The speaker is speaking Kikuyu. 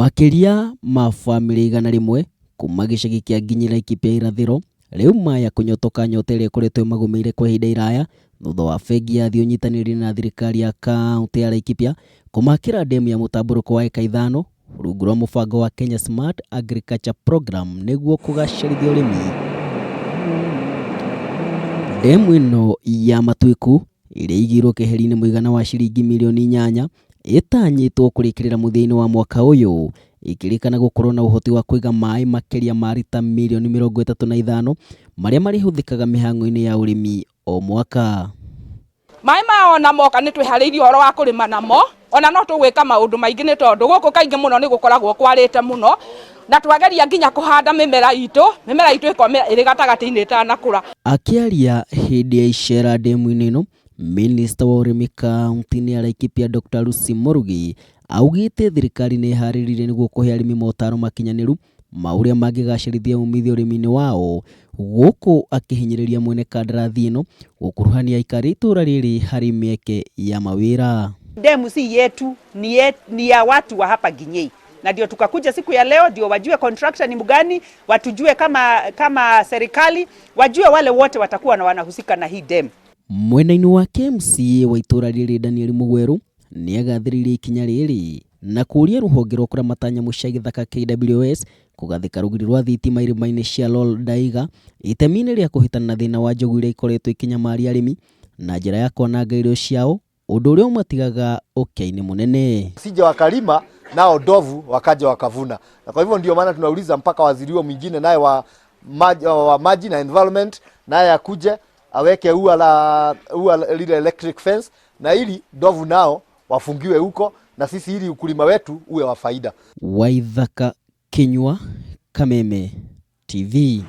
Makĩria ma bamĩrĩ 100 kuma gĩcagi kĩa Nginyi Laikipia irathĩro rĩu maya kũnyotoka nyota ĩrĩa ĩkoretwo ĩmagũmĩire kwa ihinda iraya thutha wa bengi ya thĩ ũnyitanĩri na thirikari ya kaũntĩ ya Laikipia kũmakĩra ndemu ya mũtambũrũko wa eka ithano rungu rwa mũbango wa Kenya Smart Agriculture Program nĩguo kũgacĩrithia ũrĩmi. Ndemu ĩno ya Matuĩku ĩrĩa ĩigĩirwo keheri-inĩ mũigana wa ciringi mirioni 8 ĩtanyĩtwo kũrĩkĩrĩra mũthia-inĩ wa mwaka ũyũ, ĩkĩrĩkana gũkorwo na ũhoti wa kũiga maĩ makĩria ma rita mirioni 35 marĩa marĩhũthĩkaga mĩhang'o-inĩ ya ũrĩmi o mwaka. Maĩ maya ona moka nĩ twĩharĩirie ũhoro wa kũrĩma namo, ona no tũgwĩka maũndũ maingĩ nĩ tondũ gũkũ kaingĩ mũno nĩ gũkoragwo kwarĩte mũno, na twageria nginya kũhanda mĩmera itũ, mĩmera itũ ĩkomĩra ĩrĩ gatagatĩ-inĩ ĩtanakũra. Akĩaria hĩndĩ ya icera ndemu-inĩ ĩno, Minista wa ũrĩmi kaunti-inĩ ya Laikipia Dr. Lucy Murugi augĩte thirikari nĩ ĩharĩrĩirie nĩguo kũhe arĩmi motaro makinyanĩru ma ũrĩa mangĩgacĩrithia umithio ũrĩmi-inĩ wao, gũkũ akĩhinyĩrĩria mwene kandarathi ĩno gũkuruhania aikari a itũra rĩrĩ harĩ mĩeke ya mawĩra. Demu si yetu, ni ya watu wa hapa Ginyei, na ndio tukakuja siku ya leo ndio wajue contractor ni mgani, watujue kama serikali, wajue wale wote watakuwa na wanahusika na hii demu. Mwena-inĩ wake MCA wa itũra rĩrĩ Daniel Mugweru nĩagathĩrĩirie ikinya rĩrĩ na kũria rũhonge rwa kũramata nyamũ cia gĩthaka KWS kũgathĩka rũgiri rwa thitima irĩma-inĩ cia Lolldaiga itemi-inĩ rĩa kũhĩtana na thĩna wa njogu iria ikoretwo ikĩnyamaria arĩmi na njĩra ya kwananga irio ciao, ũndũ ũrĩa ũmatigaga ũkĩa-inĩ mũnene. Sije wakalima nao ndovu wakaja wakavuna, na kwa hivyo ndio maana tunauliza mpaka waziri huo mwingine naye wa maji na environment naye akuje aweke ua lile electric fence, na ili ndovu nao wafungiwe huko, na sisi ili ukulima wetu uwe wa faida. Waithaka Kinyua, Kameme TV.